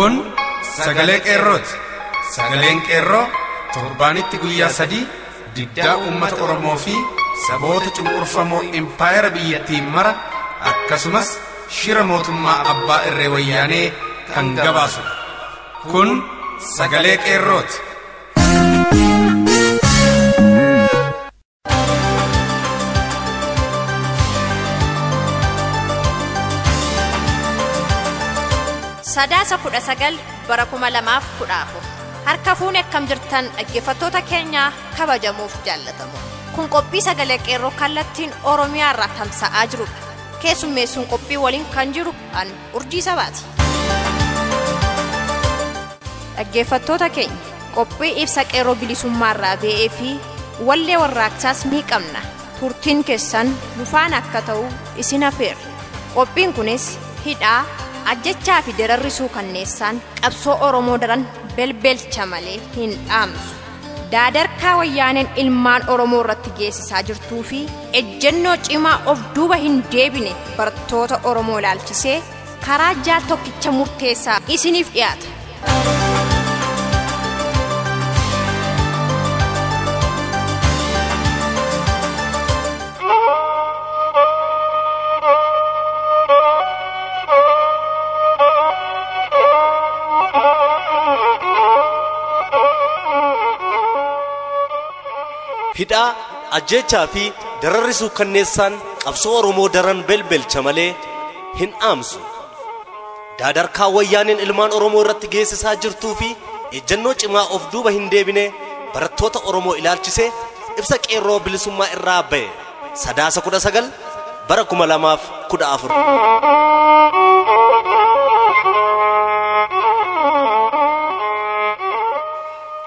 Kun sagalee qeerrooti. Sagaleen qeerroo torbaanitti guyyaa 3 diddaa uummata Oromoo fi saboota cunqurfamoo impaayera biyyattii mara akkasumas shira mootummaa abbaa irree wayyaanee kan gabaasudha. Kun sagalee qeerrooti. Sadaasa 19 bara 2014 harka fuune akkam jirtan dhaggeeffattoota keenya kabajamuuf jaallatamu. Kun qophii sagalee qeerroo kallattiin Oromiyaa irraa tamsa'aa jirudha. Keessummeessuun qophii waliin kan jiru an Urjii Sabaati. Dhaggeeffattoota keenya qophii ibsa qeerroo bilisummaa irraa ba'ee fi wallee warraaqsaas ni qabna. Turtiin keessan nu faana akka ta'u isin afeerra. Qophiin kunis hidhaa ajjechaa fi dararrisuu kanneessaan qabsoo Oromoo daran belbelcha malee hin dhaamsu. Daadarkaa wayyaaneen ilmaan Oromoo irratti geessisaa jirtuu fi ejjennoo cimaa of duuba hin deebine barattoota Oromoo ilaalchisee karaa jaal tokkicha murteessaa isiniif dhiyaata. Hidhaa ajjechaa fi dararrisuu kanneessaan qabsoo Oromoo daran belbelcha malee hin dhaamsu. Daadarkaa wayyaaneen ilmaan Oromoo irratti geessisaa jirtuu fi ejjennoo cimaa of duuba hin deebine barattoota Oromoo ilaalchisee ibsa qeerroo bilisummaa irraa ba'e Sadaasa 19 bara 2014.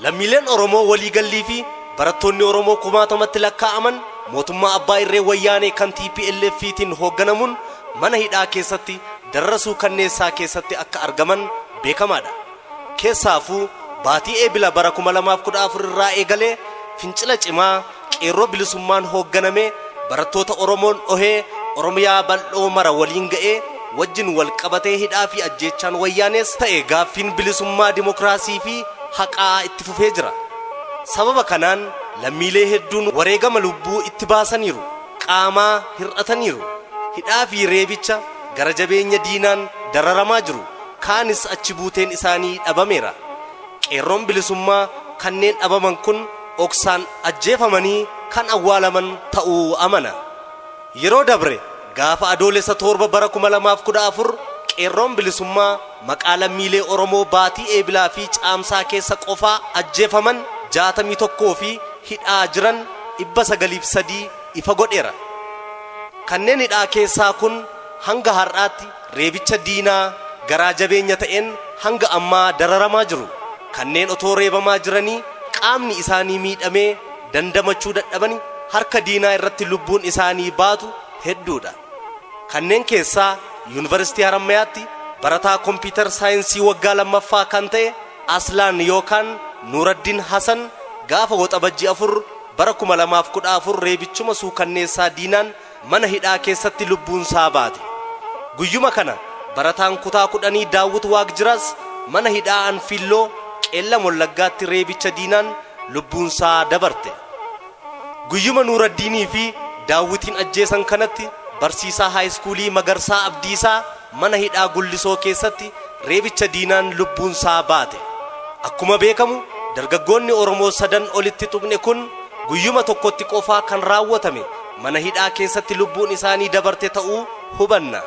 Lammiileen Oromoo waliigallii fi barattoonni Oromoo kumaatamatti lakkaa'aman mootummaa abbaa irree wayyaanee kan TPLF-tiin hoogganamuun mana hidhaa keessatti dararasuu kanneessaa keessatti akka argaman beekamaadha. Keessaafuu baatii eebila bara 2014 irraa eegalee fincila cimaa qeerroo bilisummaan hoogganame barattoota Oromoon dhohee Oromiyaa bal'oo mara waliin ga'ee wajjin wal qabatee hidhaa fi ajjeechaan wayyaanees ta'e gaaffiin bilisummaa dimokiraasii fi haqaa itti fufee jira. Sababa kanaan lammiilee hedduun wareegama lubbuu itti baasaniiru, qaamaa hir'ataniiru, hidhaa fi reebicha gara jabeenya diinaan dararamaa jiru, kaanis achi buuteen isaanii dhabameera. Qeerroon bilisummaa kanneen dhabaman kun oksaan ajjeefamanii kan awwaalaman ta'uu amana. Yeroo dabre gaafa adoolessa 7 bara 2014 qeerroon bilisummaa maqaa lammiilee Oromoo baatii eebilaa fi caamsaa keessa qofaa ajjeefaman 61 fi hidhaa jiran 903 ifa godheera. Kanneen hidhaa keessaa kun hanga har'aatti reebicha diinaa garaa jabeenya ta'een hanga ammaa dararamaa jiru. Kanneen otoo reebamaa jiranii qaamni isaanii miidhamee dandamachuu dadhabani harka diinaa irratti lubbuun isaanii baatu hedduudha. Kanneen keessaa Yuunivarsiitii Harammayaatti barataa kompiitar saayinsii waggaa 2ffaa kan ta'e Aslaan yookaan Nuuraddin Hasan gaafa waxabajji 4 bara 2014 reebichuma suukanneessaa diinaan mana hidhaa keessatti lubbuun isaa baate. Guyyuma kana barataan kutaa 10 Daawwit Waaqjiraas mana hidhaa Anfiilloo Qeellam Wallaggaatti reebicha diinaan lubbuunsaa dabarte. Guyyuma Nuuraddinii fi Daawwitiin ajjeesan kanatti barsiisaa haayiskuulii Magarsaa Abdiisaa mana hidhaa Gullisoo keessatti reebicha diinaan lubbuunsaa baate. Akkuma beekamu dargaggoonni Oromoo sadan olitti tuqne kun guyyuma tokkotti qofaa kan raawwatame mana hidhaa keessatti lubbuun isaanii dabarte ta'uu hubanna.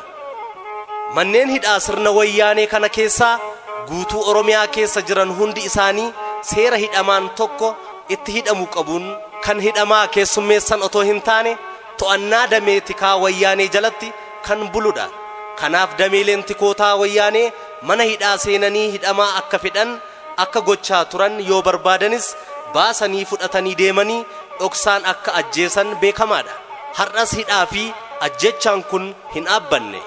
Manneen hidhaa sirna wayyaanee kana keessaa guutuu Oromiyaa keessa jiran hundi isaanii seera hidhamaan tokko itti hidhamu qabuun kan hidhamaa keessummeessan otoo hin taane to'annaa damee tikaa wayyaanee jalatti kan buludha. Kanaaf dameeleen tikootaa wayyaanee mana hidhaa seenanii hidhamaa akka fedhan akka gochaa turan yoo barbaadanis baasanii fudhatanii deemanii dhoksaan akka ajjeesan beekamaadha. Har'as hidhaa fi ajjechaan kun hin dhaabbanne.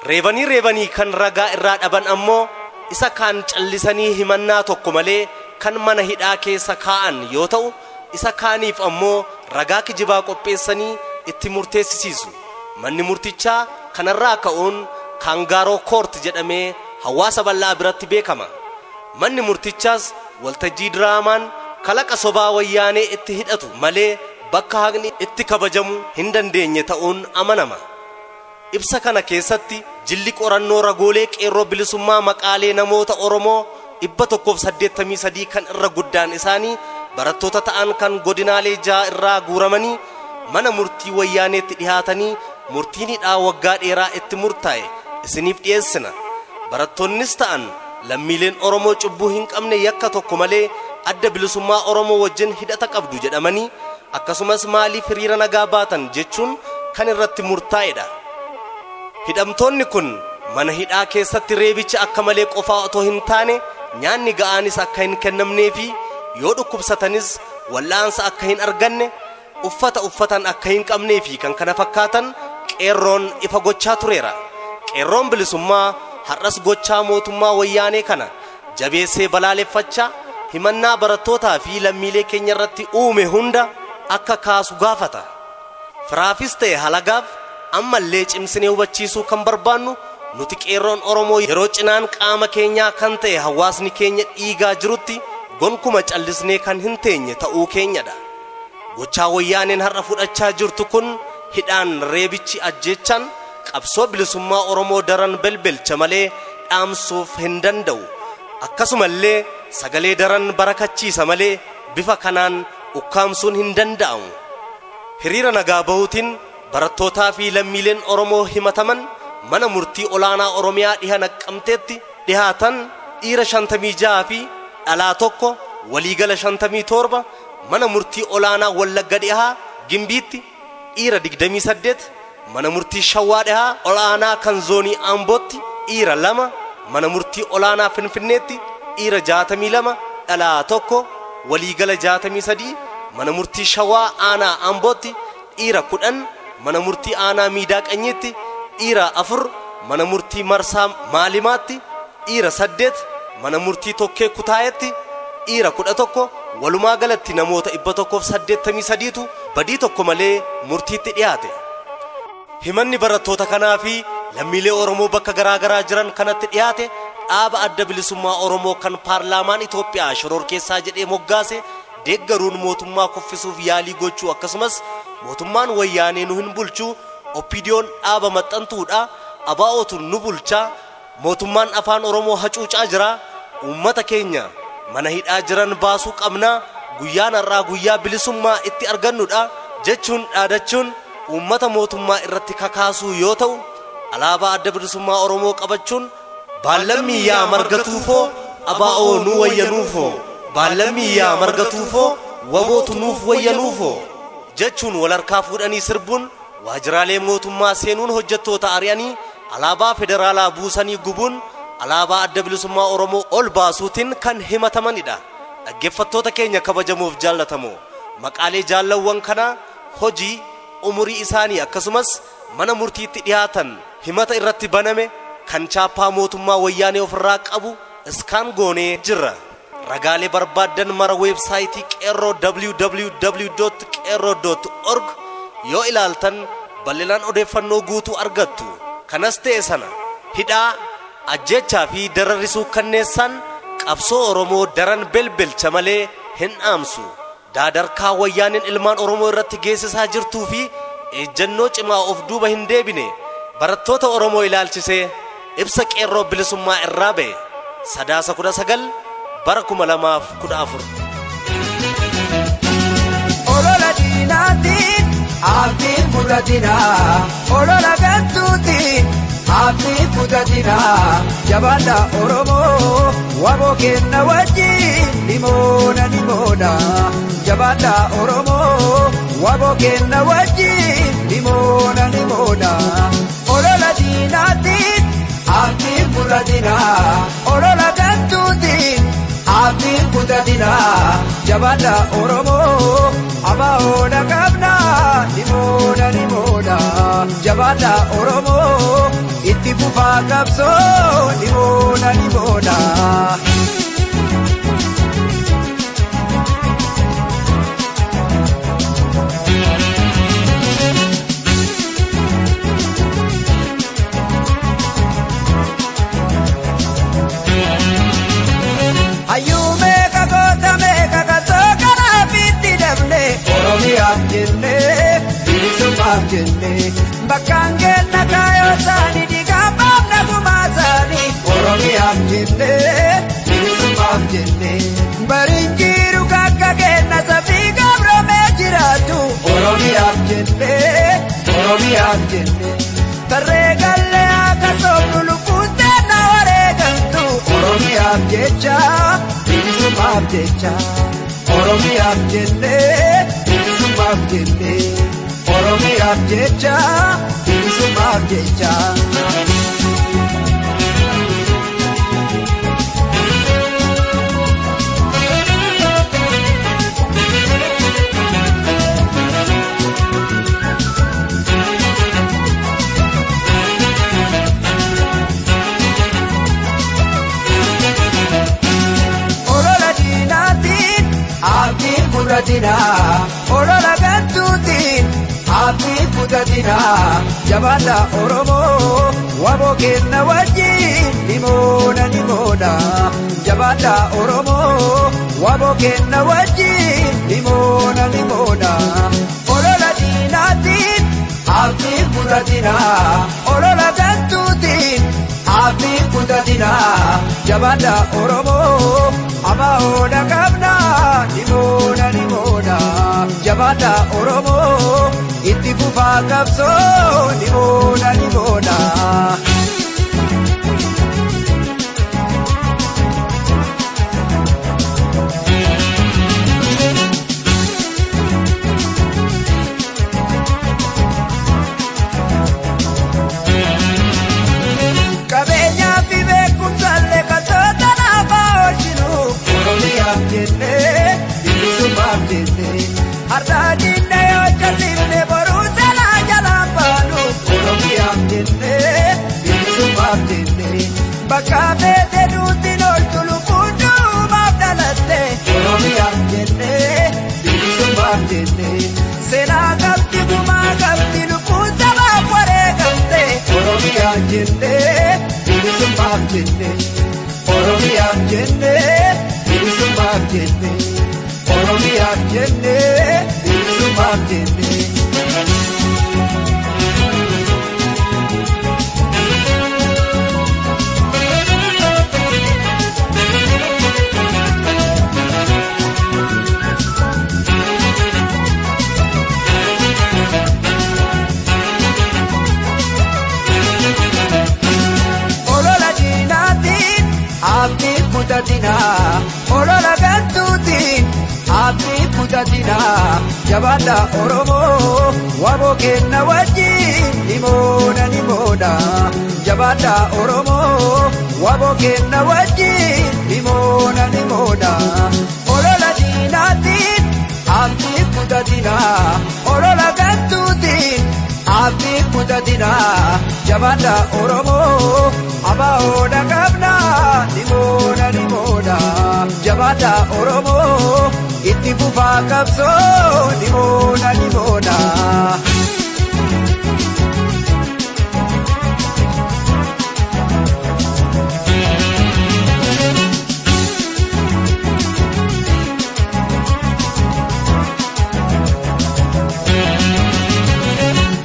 Reebanii kan ragaa irraa dhaban ammoo isa kaan callisanii himannaa tokko malee kan mana hidhaa keessa kaa'an yoo ta'u isa kaaniif ammoo ragaa kijibaa qopheessanii itti murteessisiisu. Manni murtichaa kanarraa ka'uun kangaaroo koort jedhamee hawaasa bal'aa biratti beekama. Manni murtichaas waltajjii diraamaan kalaqa sobaa wayyaanee itti hidhatu malee bakka haqni itti kabajamu hin dandeenye ta'uun amanama. Ibsa kana keessatti jilli qorannoo ragoolee qeerroo bilisummaa maqaalee namoota Oromoo 183 kan irra guddaan isaanii barattoota ta'an kan godinaalee 6 irraa guuramanii mana murtii wayyaaneetti dhihaatanii murtiin hidhaa waggaa dheeraa itti murtaa'e isiniif dhiyeessina. Barattoonnis ta'an lammiileen Oromoo cubbuu hin qabne yakka tokko malee adda bilisummaa Oromoo wajjin hidhata qabdu jedhamanii akkasumas maaliif hiriira nagaa baatan jechuun kan irratti murtaa'edha. Hidhamtoonni kun mana hidhaa keessatti reebicha akka malee qofaa otoo hin taane nyaanni ga'aanis akka hin kennamnee fi yoo dhukkubsatanis wal'aansa akka hin arganne uffata uffatan akka hin qabnee fi kan kana fakkaatan qeerroon ifa gochaa tureera. Qeerroon bilisummaa har'as gochaa mootummaa wayyaanee kana jabeessee balaaleffachaa himannaa barattootaa fi lammiilee keenya irratti uume hunda akka kaasu gaafata. Firaafis ta'e halagaaf ammallee cimsinee hubachiisuu kan barbaannu nuti qeerroon Oromoo yeroo cinaan qaama keenyaa kan ta'e hawaasni keenya dhiigaa jirutti gonkuma callisnee kan hin teenye ta'uu keenyadha. Gochaa wayyaaneen har'a fudhachaa jirtu kun hidhaan reebichi ajjeechaan qabsoo bilisummaa Oromoo daran belbelcha malee dhaamsuuf hin danda'u. Akkasumallee sagalee daran barakachiisa malee bifa kanaan ukkaamsuun hin danda'amu. Hiriira nagaa bahuutiin barattootaa fi lammiileen Oromoo himataman mana murtii olaanaa Oromiyaa dhiha naqqamteetti dhihaatan dhiira 56 fi dhalaa 1 waliigala 57 mana murtii olaanaa Wallagga dhihaa Gimbiitti dhiira 28 mana murtii Shawaa dhihaa olaanaa kan zoonii Ambootti dhiira 2 mana murtii olaanaa Finfinneetti dhiira 62 dhalaa 1 waliigala 63 mana murtii Shawaa aanaa Ambootti dhiira 10 mana murtii aanaa Miidaa Qanyiitti dhiira 4 mana murtii Marsaa Maalimaatti dhiira 8 mana murtii Tokkee Kutaayetti dhiira 11 walumaa galatti namoota 183tu badii tokko malee murtiitti dhiyaate. Himanni barattoota kanaa fi lammiilee Oromoo bakka garaa garaa jiran kanatti dhiyaate dhaaba adda bilisummaa Oromoo kan paarlaamaan Itoophiyaa shororkeessaa jedhee moggaase deeggaruun mootummaa kuffisuuf yaalii gochuu akkasumas mootummaan wayyaanee nu hin bulchu, OPDO'n dhaaba maxxantuudha, ABO'tu nu bulcha, mootummaan afaan Oromoo hacuucaa jira, uummata keenya mana hidhaa jiran baasuu qabna, guyyaan har'aa guyyaa bilisummaa itti argannudha jechuun dhaadachuun uummata mootummaa irratti kakaasuu yoo ta'u alaabaa adda bilisummaa Oromoo qabachuun baallammii yaa margatuufoo ABO nu wayyanuufoo baallammii yaa margatuufoo wabootu nuuf wayyanuufoo jechuun wal harkaa fuudhanii sirbuun waajjiraalee mootummaa seenuun hojjettoota ari'anii alaabaa federaalaa buusanii gubuun alaabaa adda bilisummaa Oromoo ol baasuutiin kan himatamanidha. Dhaggeeffattoota keenya kabajamoof jaallatamoo maqaalee jaallawwan kanaa hojii umurii isaanii akkasumas mana murtiitti dhiyaatan himata irratti baname kan chaappaa mootummaa wayyaanee ofirraa qabu iskaan goonee jirra. Ragaalee barbaaddan mara weebsaayitii qeerroo www.qeerroo.org yoo ilaaltan bal'inaan odeeffannoo guutuu argattu. Kanas ta'e sana hidhaa ajjechaa fi dararrisuu kanneessaan qabsoo Oromoo daran belbelcha malee hin dhaamsu. Daadarkaa wayyaaneen ilmaan Oromoo irratti geessisaa jirtuu fi ejjennoo cimaa of duuba hin deebine barattoota Oromoo ilaalchisee ibsa qeerroo bilisummaa irraa ba'e Sadaasa 19 bara 2014. Olola diinaatiin abdiin kutatinaa, olola gantuutiin abdiin kutatinaa, jabaadha Oromoo waboo kenna wajjin limoona limoona, jabaadha Oromoo waboo kenna wajjin limoona limoona, olola diinaatiin abdiin kutatinaa, olola gantuutiin abdiin kutatinaa, jabaadha Oromoo abaa'oodha qabna limoona limoona, jabaadha Oromoo itti fufaa qabsoo limoona limoona. jenne Barinjiru kakka kenna sabii gabromee jiraatu Oromiyaaf jenne Oromiyaaf jenne Tarree gallee akka soofnu lubbuun teenna wareegamtu Oromiyaaf jecha bilisummaaf jecha Oromiyaaf jenne bilisummaaf jenne Oromiyaaf jecha bilisummaaf jecha. Olola gantuutiin abdii kutatina jabaadha Oromoo waboo kenna wajjin ni moona jabaadha Oromoo waboo kenna wajjin ni moona olola diinaatiin abdii kutatina olola gantuutiin abdii kutatina jabaadha Oromoo amaoona qabna ni moona jabaadha Oromoo itti fufaa qabsoo ni moona. Qabeenyaa fi beekumsaallee qabsoota naafaa oolchinu Oromiyaaf jennee bilisummaaf jennee har'aa diinna yoo jal'ifne boruu jalaa jalaan baanu Oromiyaaf jennee bilisummaaf jennee bakka feete duuti oolchu lubbuun duubaaf dhalatte Oromiyaaf jennee bilisummaaf jennee seenaa qabdi gumaa qabdi lubbuun sabaaf wareegamte Oromiyaaf jennee bilisummaaf jennee Oromiyaaf jennee bilisummaaf jennee Oromiyaaf jennee bilisummaaf jennee. Olola diinaatiin abdii kutatina olola gantuutiin abdii kutatina jabaadha Oromoo waboo kenna wajjin ni moona jabaadha Oromoo waboo kenna wajjin ni moona olola diinaatiin abdii kutatina olola gantuutiin abdii kutatina jabaadha Oromoo amaoona qabna ni moona jabaadha Oromoo itti fufaa qabsoo ni moona.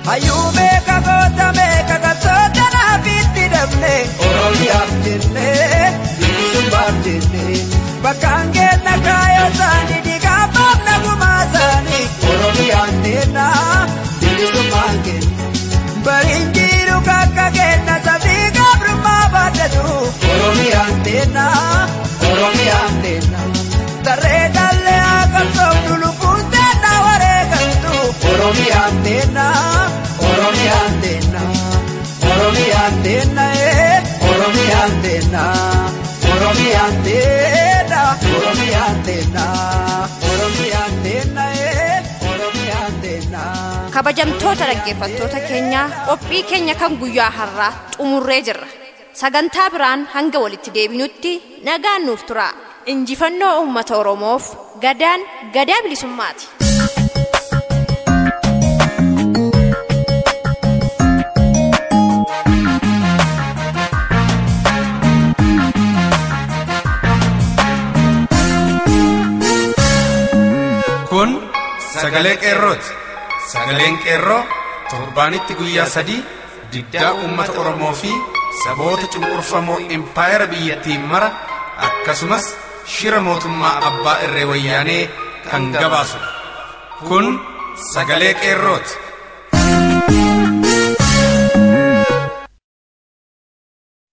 Hayyuu meeqa goota meeqa qabsoota naafitti dhabne Oromiyaaf jennee bilisummaaf jennee bakkaan kenna kaayoo isaanii dhiigaaf nagumaa isaanii Oromiyaan teenna bilisummaan kenna bariin jiru kakka kenna sabii gabrummaa baadhatu Oromiyaan teenna Oromiyaan teenna tarree gallee akka soofnu lubbuun teenna wareegamtu Oromiyaan teenna Oromiyaan teenna Oromiyaan teenna Oromiyaan teenna Oromiyaan teenna Oromiyaan teenna Oromiyaan teenna Oromiyaan teenna. Kabajamtoota dhaggeeffattoota keenyaa qophii keenya kan guyyaa har'aa xumurree jirra. Sagantaa biraan hanga walitti deebinutti nagaan nuuf tura. Injifannoo uummata Oromoof gadaan gadaa bilisummaati. Kun sagalee qeerrooti. Sagaleen qeerroo torbaanitti guyyaa 3 diddaa uummata Oromoo fi saboota cunqurfamoo impaayera biyyattiin mara akkasumas shira mootummaa abbaa irree wayyaanee kan gabaasudha. Kun sagalee qeerrooti.